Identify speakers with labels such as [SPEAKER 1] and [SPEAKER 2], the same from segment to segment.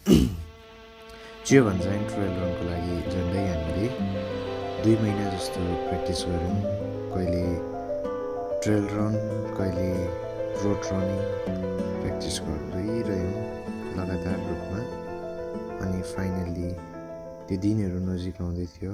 [SPEAKER 1] चियो Bhanjyang trail रनको लागि झन्डै हामीले 2 महिना जस्तो प्र्याक्टिस गऱ्यौँ। कहिले ट्रेल रन कहिले रोड रनिङ प्र्याक्टिस गरिरह्यौँ लगातार रूपमा। अनि फाइनल्ली त्यो दिनहरू नजिक आउँदै थियो।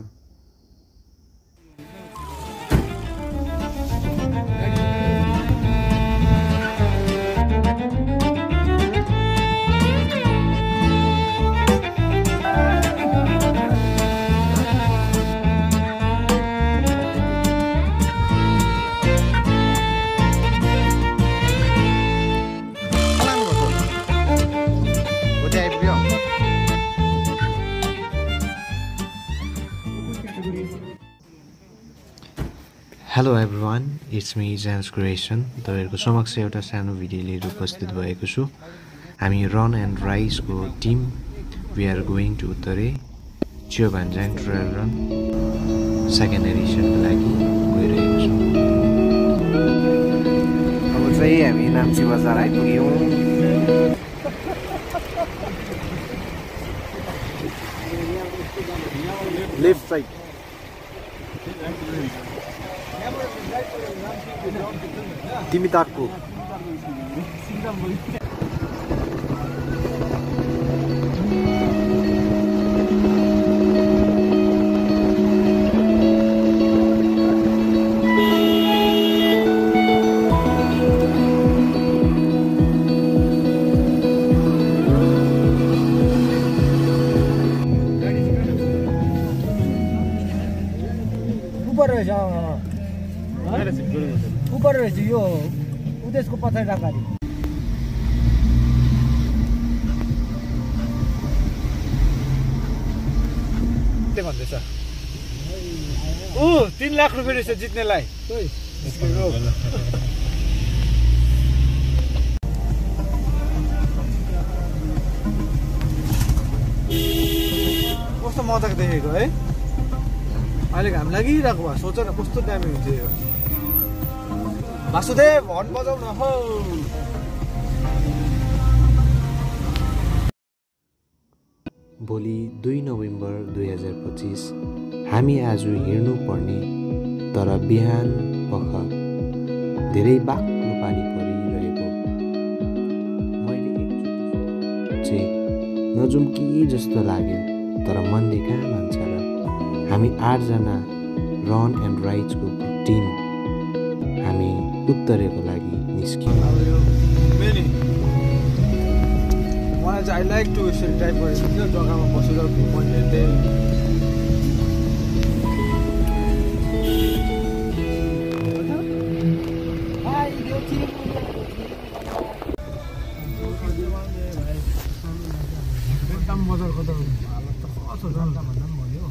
[SPEAKER 1] Hello everyone, it's me transcreation. तपाईँहरूको समक्ष एउटा सानो भिडियो लिएर उपस्थित भएको छु। हामी रन एन्ड राइजको team we are going to Uttare Chiyo Bhanjyang trail run second एडिसनको लागि गइरहेको छौँ। अब चाहिँ हामी नाम्ची बजार आइपुग्यौँ। लेफ्ट साइड तिमी ताकको
[SPEAKER 2] ऊपर रहेछ यो उदेशको पछाडि राख्दाखेरि के भन्दैछ? 3 लाख रुपियाँ रहेछ जित्नेलाई। कस्तो मजाक देखेको है। अहिले घाम लागिरहेको भए सोच न कस्तो दामी हुन्छ यो। वासुदेव हर्न बजाउ न हो।
[SPEAKER 1] भोलि 2 नोभेम्बर 2025 हामी आज हिँड्नु पर्ने तर बिहान पख धेरै बाक्लो पानी परिरहेको मैले एकचोटि चाहिँ नजाउँ कि जस्तो लाग्यो। तर मनले कहाँ मान्छ र। हामी 8 जना रन एन्ड राइजको टिम हामी उत्तरेको लागि निस्क्यौँ।
[SPEAKER 2] मलाई चाहिँ आई लाइक टु यसरी टाइप गरेको थियो जग्गामा बसेर मैले हेर्दै। एकदम बजारको त हालत त कस्तो छ भन्दा पनि भयो।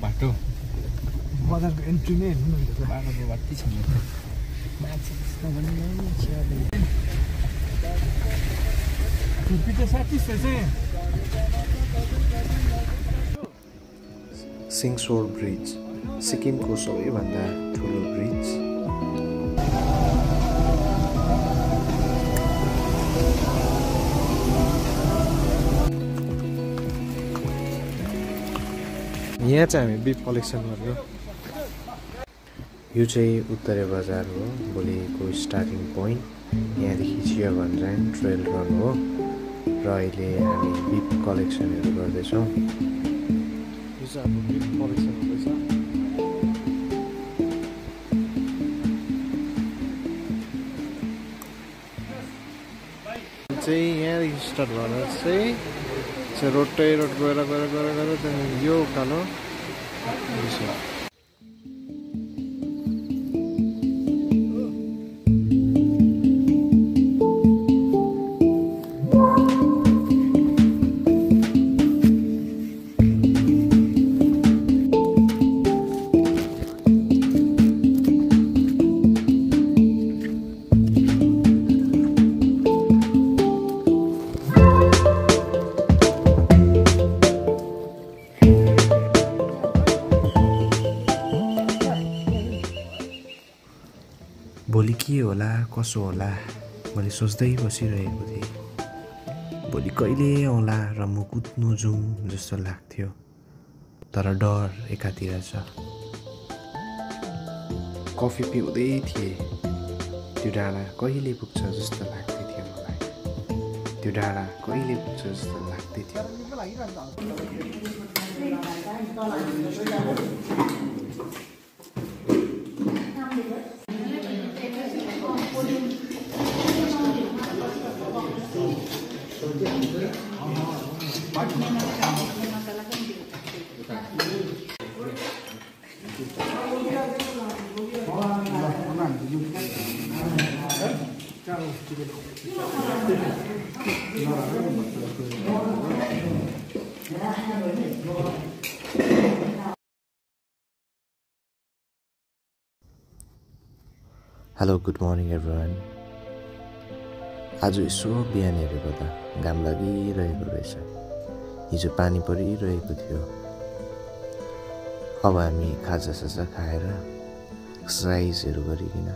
[SPEAKER 2] बाटो बजारको एन्ट्री नै हेर्नु न बाटोको बाटै छैन।
[SPEAKER 1] सिङसोर ब्रिज सिक्किमको सबैभन्दा ठुलो ब्रिज। यहाँ चाहिँ हामी बिफ कलेक्सन गर्यो। यो चाहिँ उत्तरे बजार हो, भोलिको स्टार्टिङ पोइन्ट। यहाँदेखि चियो भन्ज्याङ ट्रेल रन हो र अहिले हामी बिफ कलेक्सनहरू गर्दैछौँ। यो चाहिँ हाम्रो बिफ कलेक्सन हुँदैछ। चाहिँ यहाँदेखि स्टार्ट भएर चाहिँ रोडै रोड गएर त्यहाँदेखि यो उकालो भोलि के होला कसो होला मैले सोच्दै बसिरहेको थिएँ। भोलि कहिले आउला र म कुद्नु जाउँ जस्तो लाग्थ्यो, तर डर एकातिर छ। कफी पिउँदै थिएँ, त्यो डाँडा कहिले पुग्छ जस्तो लाग्दै थियो मलाई, त्यो डाँडा कहिले पुग्छ जस्तो लाग्दै थियो। Hello, good morning everyone. आज यसो बिहान हेरेको त घाम लागिरहेको रहेछ। हिजो पानी परिरहेको थियो। अब हामी खाजासाजा खाएर एक्सर्साइजहरू गरिकन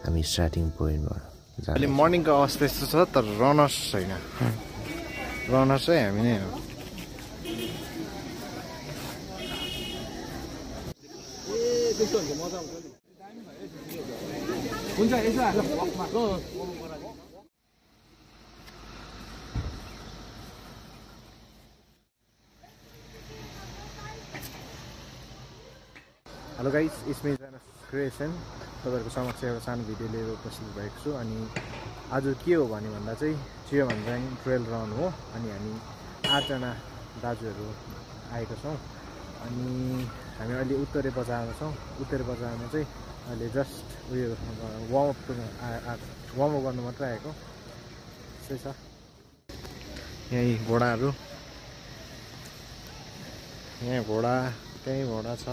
[SPEAKER 1] हामी स्टार्टिङ पोइन्टमा जान्छ। अहिले मर्निङको अवस्था यस्तो छ, तर रनर्स छैन। रनर्स चाहिँ हामी नै हो।
[SPEAKER 2] हुन्छ यसो हाल वकमा गो।
[SPEAKER 1] हेलो गाइस, इसमे क्रिएसन तपाईँहरूको समक्ष एउटा सानो भिडियो लिएर उपस्थित भएको छु। अनि आज के हो भन्दा चाहिँ चियो भन्ज्याङ ट्रेल रन हो। अनि हामी 8 जना दाजुहरू आएको छौँ। अनि हामी अहिले उत्तरे बजारमा छौँ। उत्तरे बजारमा चाहिँ अहिले जस्ट उयो वार्मअप गर्नु मात्रै आएको। त्यस्तै छ। यहीँ घोडाहरू, यहाँ घोडा, त्यहीँ घोडा छ।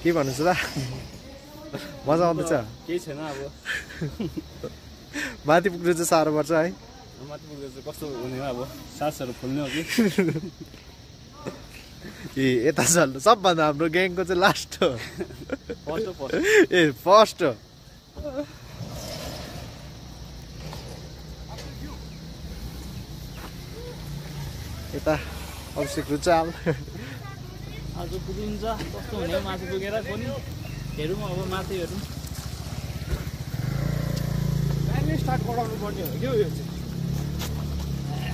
[SPEAKER 1] के भन्नुहुन्छ त? मजा आउँदैछ?
[SPEAKER 3] केही छैन अब।
[SPEAKER 1] माथि पुग्नु चाहिँ साह्रो पर्छ है।
[SPEAKER 3] माथि पुग्दा चाहिँ कस्तो हुने हो, अब सासहरू फुल्ने हो कि?
[SPEAKER 1] ए यता चल्नु सबभन्दा हाम्रो ग्याङको चाहिँ लास्ट हो।
[SPEAKER 3] फर्स्ट
[SPEAKER 1] ए फर्स्ट हो। यता अभिषेक रुचाल
[SPEAKER 3] आज पुगिन्छ। कस्तो हुने माथि पुगेर पनि हेरौँ अब माथि हेरौँ।
[SPEAKER 2] बिहानै स्टार्ट गराउनु पर्ने हो कि यो चाहिँ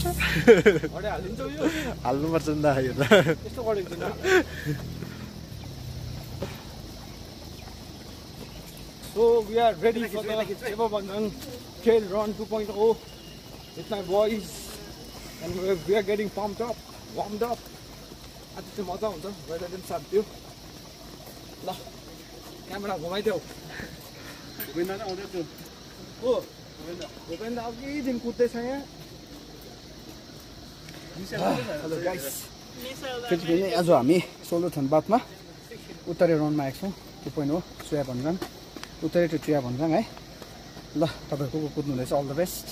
[SPEAKER 2] हालिन्छ यो।
[SPEAKER 1] हाल्नुपर्छ नि त यो त।
[SPEAKER 2] यस्तो गरेको छैन। So we are ready for the Chiyo Vanjang Trail Run 2.0 with my boys, and we are getting pumped up, warmed up. आज चाहिँ मजा हुन्छ, वेदर पनि साथ दियो। ल क्यामेरा घुमाइदेऊ।
[SPEAKER 3] भूपेन्द्र चाहिँ आउँदै थियो।
[SPEAKER 2] हो भूपेन्द्र अघिदेखि कुद्दैछ यहाँ। हेलो गाइस, फेरि पनि आज हामी सोलो धनबादमा उत्तरे रनमा आएको छौँ। 2.0 चियो भन्ज्याङ, उत्तरे टु चियो भन्ज्याङ है। ल तपाईँहरूको कुद्नु हुँदैछ, अल द बेस्ट।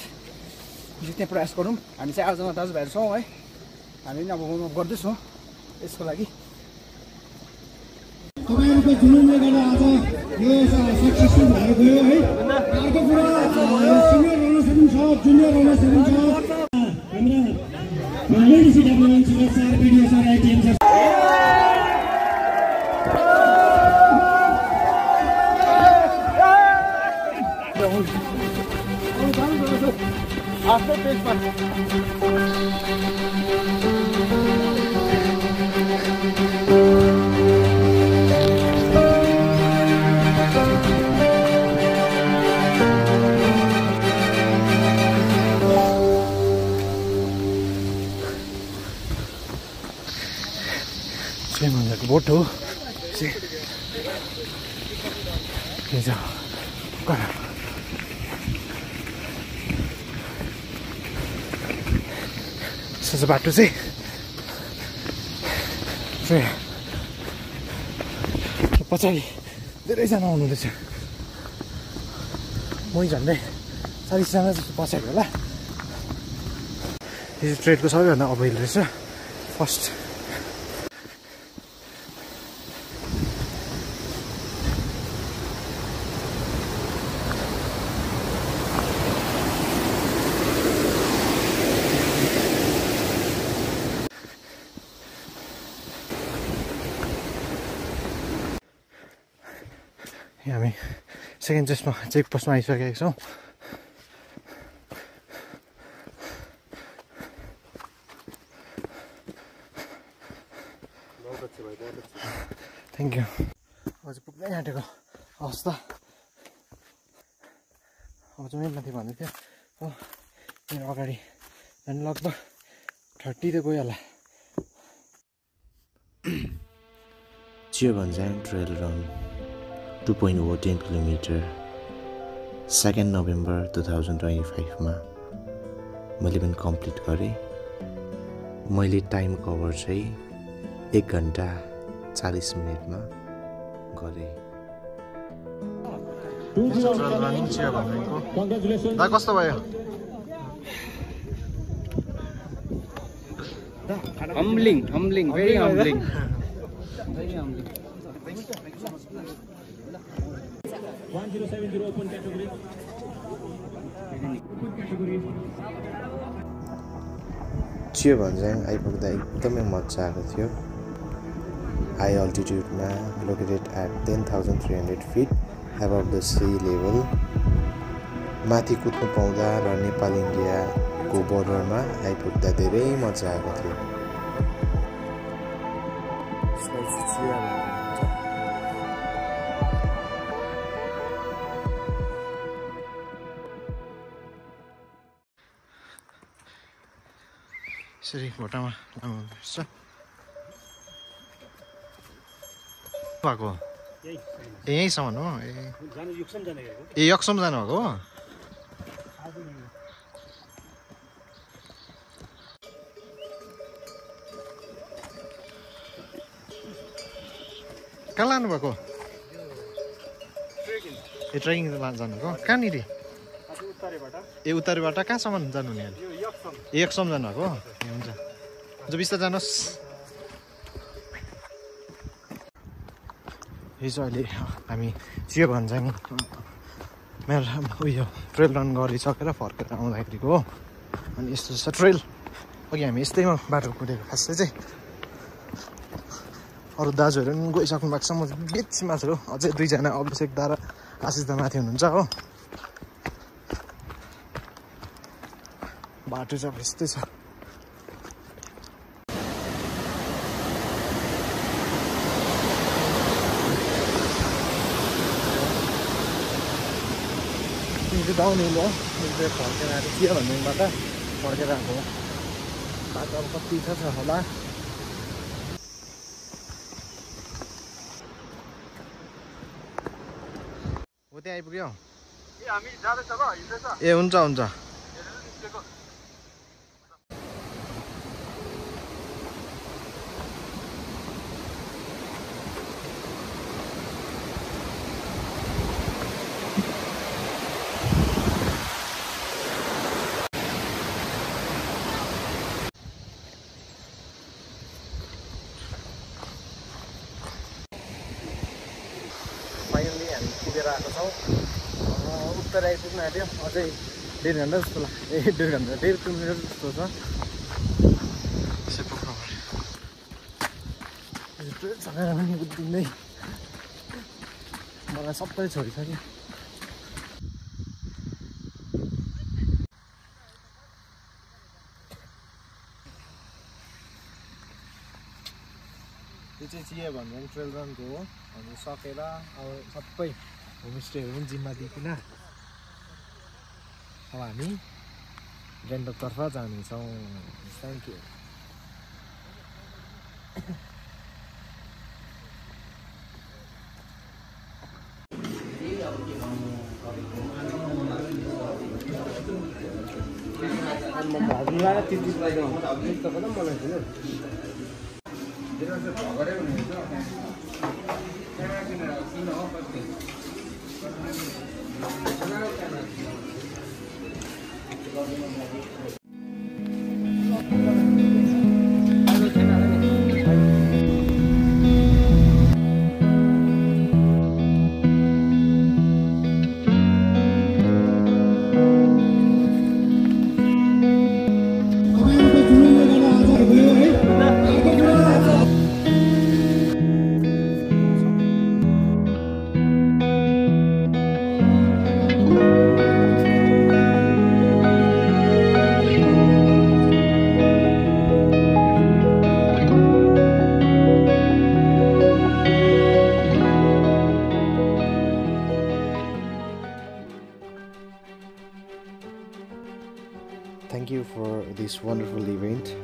[SPEAKER 2] जित्ने प्रयास गरौँ। हामी चाहिँ 8 जना दाजुभाइहरू छौँ है। हामी पनि अब वार्मअप गर्दैछौँ यसको लागि।
[SPEAKER 4] तपाईहरुको जुलुमले गर्दा आज यो सक्सेसफुल भएर गयो है। अर्को कुरा सिनियर रनर्स पनि छ, जुनियर रनर्स पनि छ। हाम्रा ladies development sir video sir ITM sir
[SPEAKER 2] after page पर
[SPEAKER 1] चियो भन्ज्याङको बोट हो। सो बाटो चाहिँ पछाडि धेरैजना आउनुहुँदैछ। मै झन्डै 40 जना जस्तो पछाडि होला। यो ट्रेडको सबैभन्दा अभइल रहेछ। फर्स्ट हामी सेकेन्ड चेकपोस्टमा आइसकेका छौँ। Thank you. अब चाहिँ पुग्नै आँटेको अवस्था। अब चाहिँ माथि भन्दै थियो हो मेरो अगाडि झन् लगभग 30 त गइहाल्ला। चियाभन्ज्याङ ट्रेल रन 2.10 किलोमिटर 2 नोभेम्बर 2025 मैले पनि कम्प्लिट गरेँ। मैले टाइम कभर चाहिँ 1 घन्टा 40 मिनटमा गरेँ। रनिङ चियाभन्ज्याङको दा कस्तो भयो?
[SPEAKER 2] Humbling, very humbling. Very humbling.
[SPEAKER 4] 1070 open category.
[SPEAKER 1] चियाभन्ज्याङ आइपुग्दा एकदमै मजा आएको थियो। हाई अल्टिट्युडमा located at 10,300 feet above the sea level माथि कुद्नु पाउँदा र नेपाल इन्डियाको बोर्डरमा आइपुग्दा धेरै मजा आएको थियो। यसरी भोटामा लानुपर्छ भएको यहीँसम्म हो। ए यक्सम जानुभएको हो। कहाँ लानुभएको? ए ट्रेकिङ जानुभएको कहाँनिर? ए उत्तरेबाट कहाँसम्म जानु नि? ए यक्सम जानुभएको? ए हुन्छ हुन्छ बिस्तारै जानुहोस्। हिजो अहिले हामी चियाभन्ज्याङ मेरो उयो ट्रेल रन गरिसकेर फर्केर आउँदाखेरिको हो। अनि यस्तो छ ट्रेल। अघि हामी यस्तैमा बाटो कुदेको खासै चाहिँ। अरू दाजुहरू पनि गइसक्नु भएको छ। म बिचमा छु। अझै 2 जना अभिषेक दा र आशिष दा माथि हुनुहुन्छ हो। बाटो चाहिँ अब यस्तै छ। डाउनहिल हो। फर्केर आएको चियाभन्ज्याङबाट फर्केर आएको हो। बाटो अब कति छ होला। हो त्यहाँ आइपुग्यो। ए हुन्छ हुन्छ। फाइनली हामी पुगेर आएको छौँ। उत्तर आइपुग्नु आँट्यो। अझै 1.5 घन्टा जस्तो लाग्छ। 1.5 घन्टा 1.5 किलोमिटर जस्तो छ। ट्रेलसँग पनि बुझ्दिँदै मलाई सबै छोडिसक्यो। यो चाहिँ चियाभन्ज्याङ ट्रेल रनको हो। हामी सकेर अब सबै होमस्टेहरू पनि जिम्मा दिइकन अब हामी गान्तोकतर्फ जानेछौँ। Thank you. for this wonderful event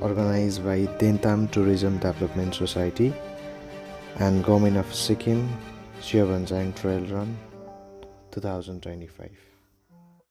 [SPEAKER 1] organized by Tentam Tourism Development Society and Government of Sikkim Siabanjang Trail Run 2025.